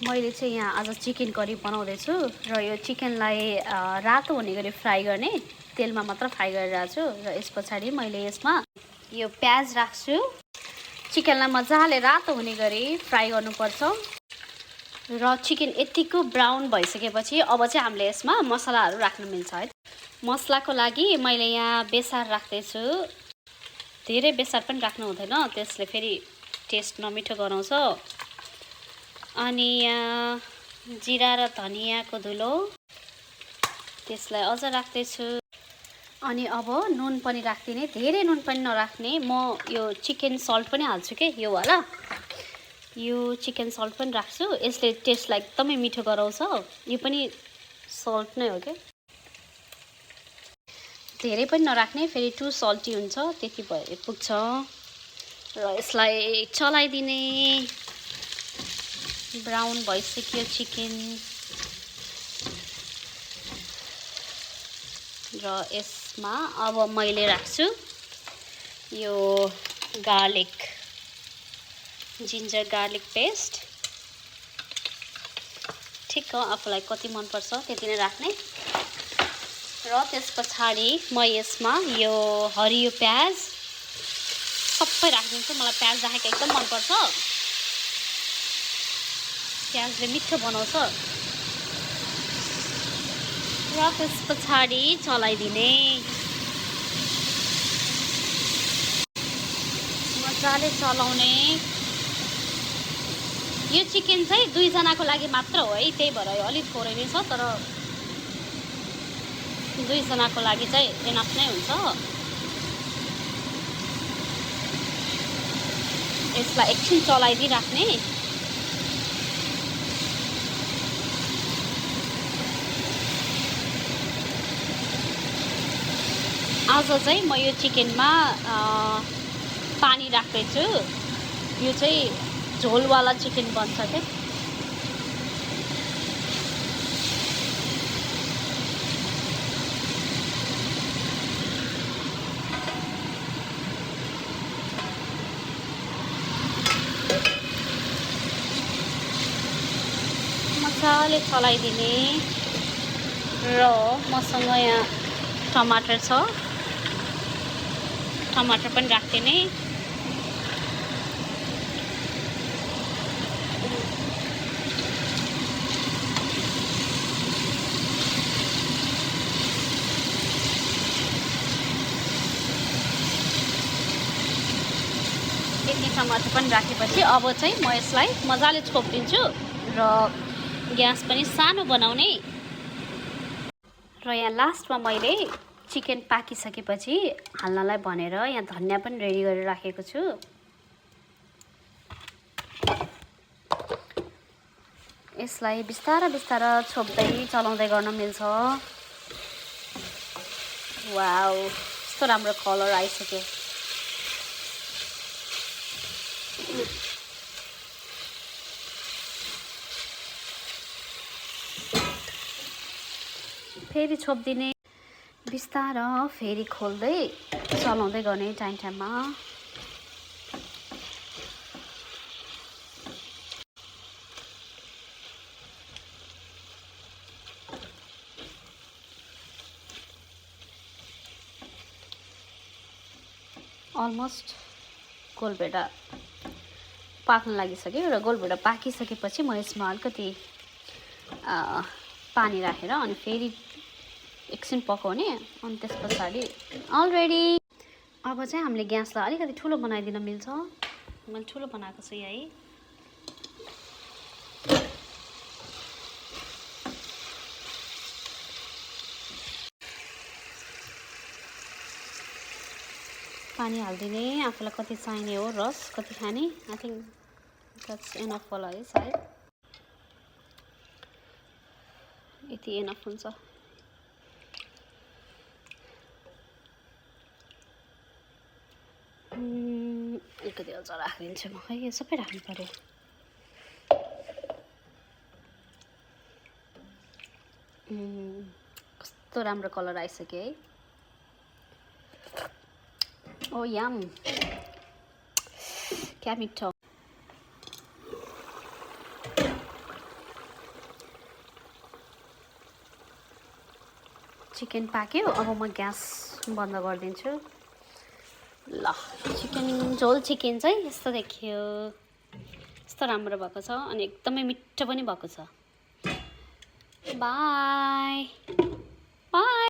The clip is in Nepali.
मैले चाहिँ यहाँ आज चिकन करी बनाउँदैछु र यो चिकनलाई रातो हुने गरी फ्राई गर्ने तेलमा मात्र फ्राई गरिरहेको छु र यस पछाडि मैले यसमा यो प्याज राख्छु। चिकनलाई मजाले रातो हुने गरी फ्राई गर्नुपर्छ र चिकन यतिको ब्राउन भइसकेपछि अब चाहिँ हामीले यसमा मसलाहरू राख्न मिल्छ है। मसलाको लागि मैले यहाँ बेसार राख्दैछु। धेरै बेसार पनि राख्नु हुँदैन, त्यसले फेरि टेस्ट नमिठो गराउँछ। अनि यहाँ जिरा र धनियाँको धुलो त्यसलाई अझ राख्दैछु। अनि अब नुन पनि राख्दिने, धेरै नुन पनि नराख्ने। म यो चिकन सल्ट पनि हाल्छु के, यो वाला यो चिकन सल्ट पनि राख्छु। यसले टेस्टलाई एकदमै मिठो गराउँछ। यो पनि सल्ट नै हो के, धेरै पनि नराख्ने, फेरि टु सल्टी हुन्छ, त्यति भए पुग्छ। र यसलाई चलाइदिने। ब्राउन भइसक्यो चिकन र यसमा अब मैले राख्छु यो गार्लिक, जिन्जर गार्लिक पेस्ट। ठिक हो, आफूलाई कति मनपर्छ त्यति नै राख्ने। र त्यस पछाडि म यसमा यो हरियो प्याज सबै राखिदिन्छु। मलाई प्याज राखेको एकदम मनपर्छ, प्याजले मिठो बनाउँछ। र त्यस पछाडि चलाइदिने, मजाले चलाउने। यो चिकन चाहिँ 2 जनाको लागि मात्र हो है, त्यही भएर अलिक थोरै नै छ, तर 2 जनाको लागि चाहिँ एनफ नै हुन्छ। यसलाई एकछिन चलाइदिराख्ने। आज चाहिँ म यो चिकनमा पानी राख्दैछु। यो चाहिँ झोलवाला चिकन बन्छ के। मजाले चलाइदिने। र मसँग यहाँ टमाटर छ, टमाटर पनि राख्दिने। यति टमाटर पनि राखेपछि अब चाहिँ म यसलाई मजाले छोपिदिन्छु र ग्यास पनि सानो बनाउने। र यहाँ लास्टमा मैले चिकन पाकिसकेपछि हाल्नलाई भनेर यहाँ धनिया पनि रेडी गरेर राखेको छु। यसलाई बिस्तारा बिस्तारा छोप्दै चलाउँदै गर्न मिल्छ। वाउ, कस्तो राम्रो कलर आइसक्यो। फेरि छोपिदिने, बिस्तारा फेरि खोल्दै चलाउँदै गर्ने टाइम टाइममा। अलमोस्ट गोलभेडा पाक्न लागिसक्यो र गोलभेडा पाकिसकेपछि म यसमा अलिकति पानी राखेर अनि फेरि एकछिन पकाउने। अनि त्यस पछाडि अलरेडी अब चाहिँ हामीले ग्यासलाई अलिकति ठुलो बनाइदिन मिल्छ। मैले ठुलो बनाएको छु यही। पानी हालिदिने, आफूलाई कति चाहिने हो, रस कति खाने। आई थिङ्क द्याट्स एनफ होला है, सायद यति एनफ हुन्छ। अलिकति अझ राखिदिन्छु म। है, यो सबै राख्नु पर्यो। कस्तो राम्रो कलर आइसक्यो है। ओ याम, क्या मिठो। चिकन पाक्यो। अब म ग्यास बन्द गरिदिन्छु। ल झोल चिकन चाहिँ यस्तो देखियो। यस्तो राम्रो भएको छ अनि एकदमै मिठो पनि भएको छ। By by.